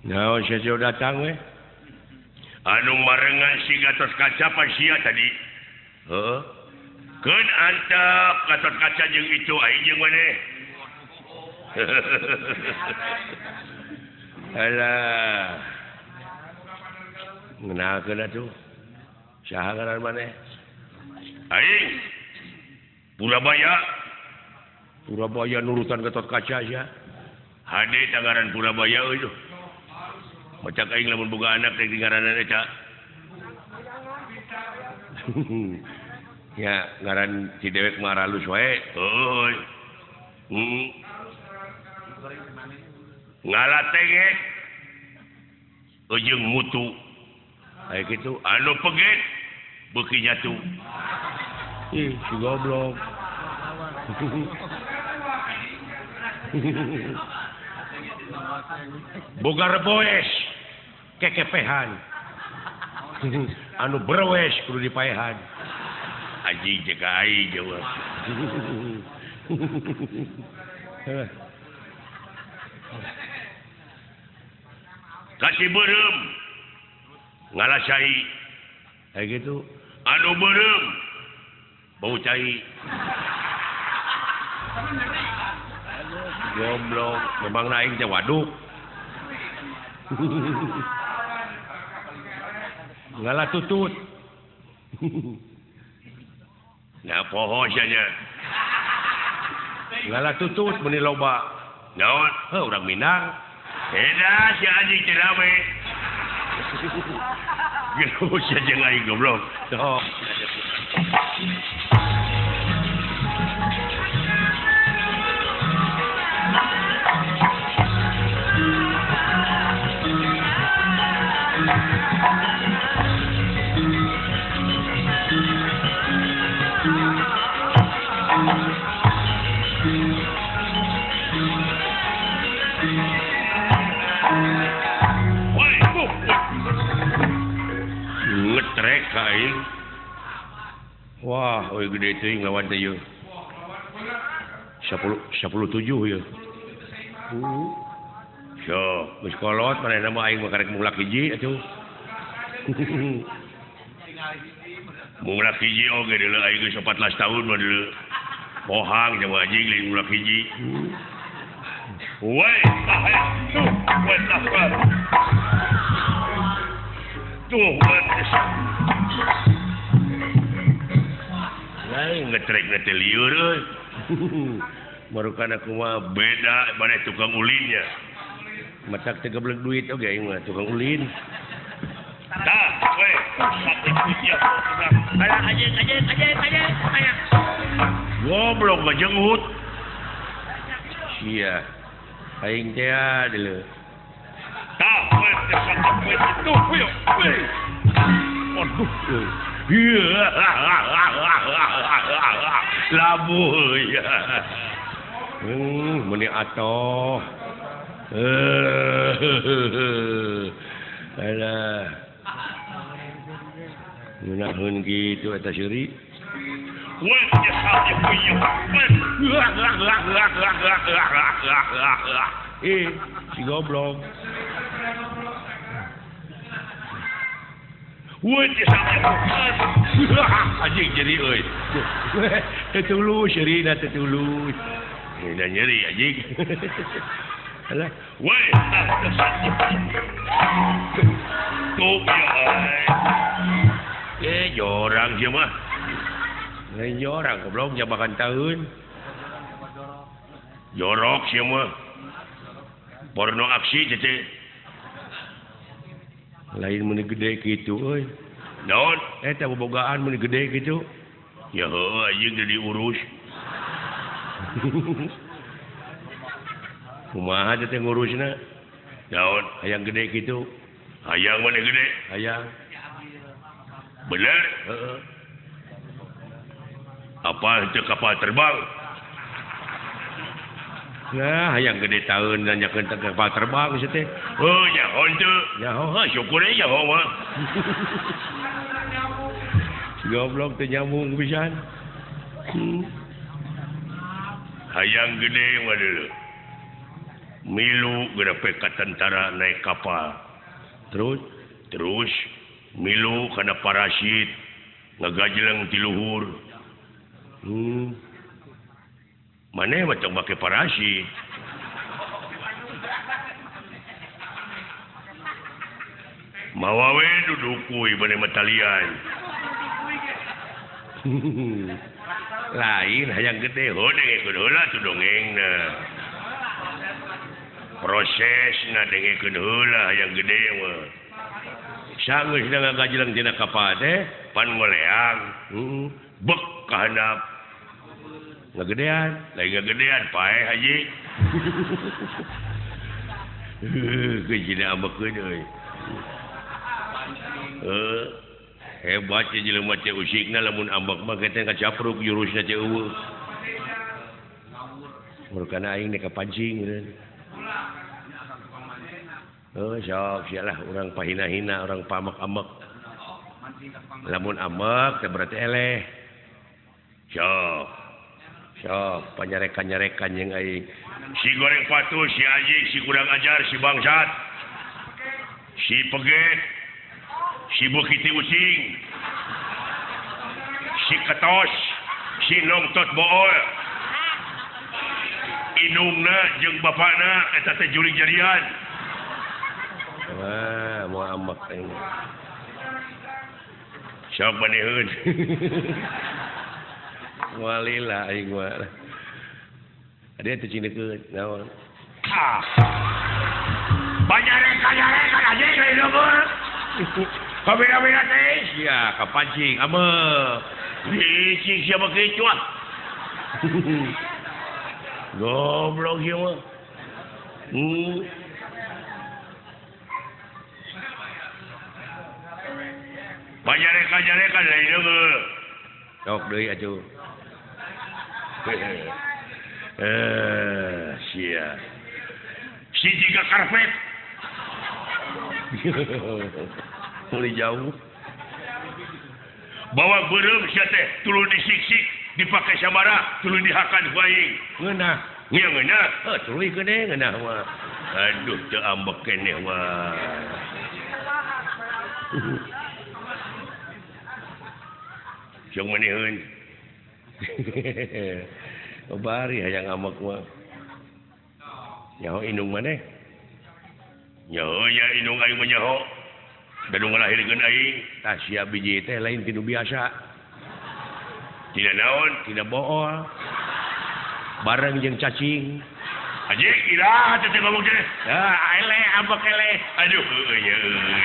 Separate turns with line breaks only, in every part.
Naon sia datang we? Anu marengan si Gatot Kaca pan sia tadi. Heeh. Keun antep Gatot Kaca jeung itu aing jeung maneh. Alah. Ngeunalkeun atuh. Saha ngaran maneh? Aing Purabaya. Purabaya nurutan Gatot Kaca sia. Hade tangaran Purabaya euy tuh. Macak aing lamun boga anak teh ngaranan eta. Ya ngaran si dewek mah aralus wae. Heuy. Ngalatengek ujung mutu. Aya kitu anu peget beuki nyatu. Ih, si goblok. Boga reboes kekepehan. Anu berwes kudu dipaehan. Anjing jeung aing jauh. Kasih beureum ngalasai. Kayak gitu. Anu beureum bau cai. Goblok, memang aing teh waduk. Ngalah tutut. Nah poho sia nya. Ngalah tutut meuni loba. Naon? Heuh urang Minang. Eda si anjing teh rame. Geus sia jeung aing goblok. Sok. Ngetrek aing. Wah, euy gede teuing lawan teh ieu. 10 17 ieu. So, geus kolot manehna mah aing mah karek mulak hiji atuh. Mulak hiji oge deuleu aing geus 14 tahun mah deuleu. Pohang jeung anjing lain mulak hiji. Woi, tuh, woi, tuh, lain ngetrek nete liur euy. Barukan aku mah beda maneh tukang ulinnya. Matak teh geblek duit oge aing mah tukang ulin. Tah, we, sakit ya.
Alah anjing anjing anjing anjing.
Goblok ngajengut. Sia. Aing teh deuleu. Tah, we, sakit itu, we. Aduh. Labuh ya. Meni atoh. Alah. Ngeunaheun kitu eta seuri. Eh, si goblok. Anjing jadi euy. Teu tulus seurina teu tulus. Da nyeri anjing. Alah, woi. Tuh ya. Jorang sia mah. Lain jorang goblok jabakan tahun. Jorok sia mah. Porno aksi teh. Lain meuni gede kitu euy. Naon? Eta bobogaan meuni gede kitu. Ya heuh anjing teu diurus. Kumaha teh ngurusna? Naon? Hayang gede kitu. Hayang meuni gede? Hayang. Bener? Heeh. Apa teu kapal terbang? Nah, hayang gede tahun nanyakeun teh kapal terbang sia teh. Heuh, nyaho teu. Nyaho, heuh syukur we nyaho mah. Goblok teu nyambung pisan. Hayang gede mah deuleu. Milu geura ka tentara naik kapal. Terus milu kana parasit ngagajleng ti luhur. Maneh mah tong make parasit. Mawa we duduk kuy bade matalian. Lain hayang gede ho dengekeun heula tuh dongengna. Prosesna dengekeun heula hayang gede mah. Sanggeus ngagajleng tina kapal teh pan ngoleang. Bek ka handap. Ngagedean, lain ngagedean paeh haji. Heuh, geus ambekeun euy. Hebat ya jelema teh usikna lamun ambek mah teh kacapruk jurusna teh eueuh. Murkana aing nek kapancing meureun. Heuh sok sia lah urang pahina-hina urang pamak-amek. Lamun ambek teh berarti eleh. Sok. Sok panyarekan-nyarekan jeung aing. Si goreng patuh, si anjing, si kurang ajar, si bangsat. Si peget. Si bukiti using, si ketos, si nongtot bool, indungna jeung bapakna eta teh jurig jarian. Wah, moal ambek aing. Sok maneheun. Moal lila aing mah. Ade teh cing deukeut naon. Ah. Banyarekan-nyarekan anjing lain leueur. Kabira-bira teh sia kapancing ambek. Licik sia begitu ah. Goblok ieu mah. Banyarekan-nyarekan lain leueur. Sok deui atuh. Sia. Si jiga karpet. Mulai jauh. Bawa beureum sia teh tuluy disiksik dipake sabara tuluy dihakan ku aing. Ngeunah. Ngeunah. Heuh tuluy gede ngeunah mah. Aduh teu ambek keneh mah. Jeung maneheun. Bari hayang ambek mah. Nyaho indung maneh? Nyaho nya indung aing mah nyaho. Da nu ngalahirkeun aing, tah sia biji teh lain ti nu biasa. Tina naon? Tina bool. Bareng jeung cacing. Anjing iraha teh ngomong teh. Ah, eleh ambek eleh. Aduh heueuh nya euy.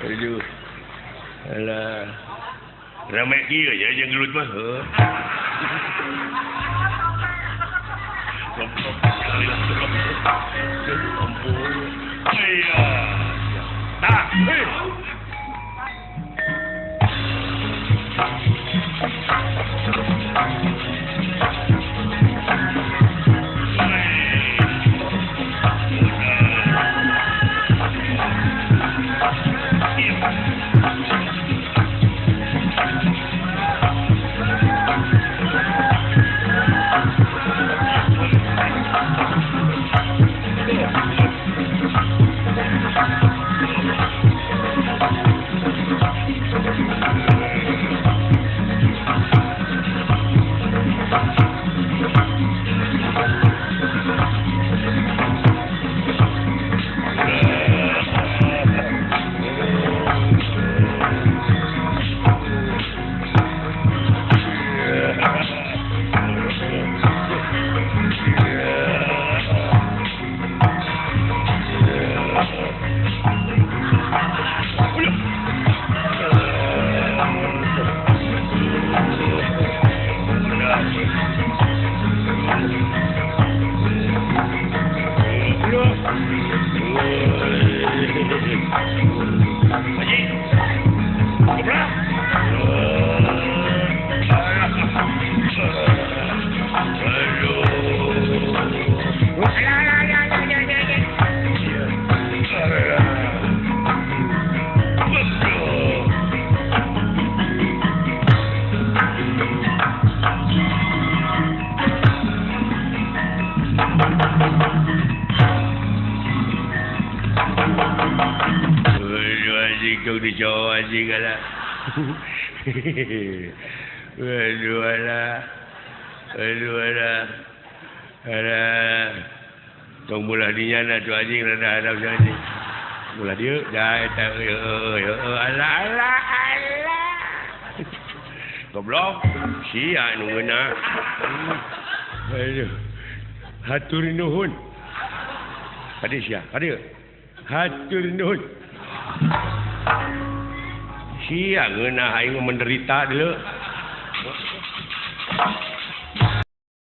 Aduh. Alah. Rame kieu nya jeung gelut mah heuh. Nah, Aduh anjing tong dicoba anjing ala. Aduh ala. Aduh ala. Ala. Tong bolah dinya na tuh anjing rada hadap si anjing. Bolah dieu da eta heueuh heueuh ala ala ala. Goblok sia nu ngeunah. Aduh. Hatur nuhun. Kadieu sia, kadieu. Hatur nuhun. Sia ngeunah aing menderita deuleu.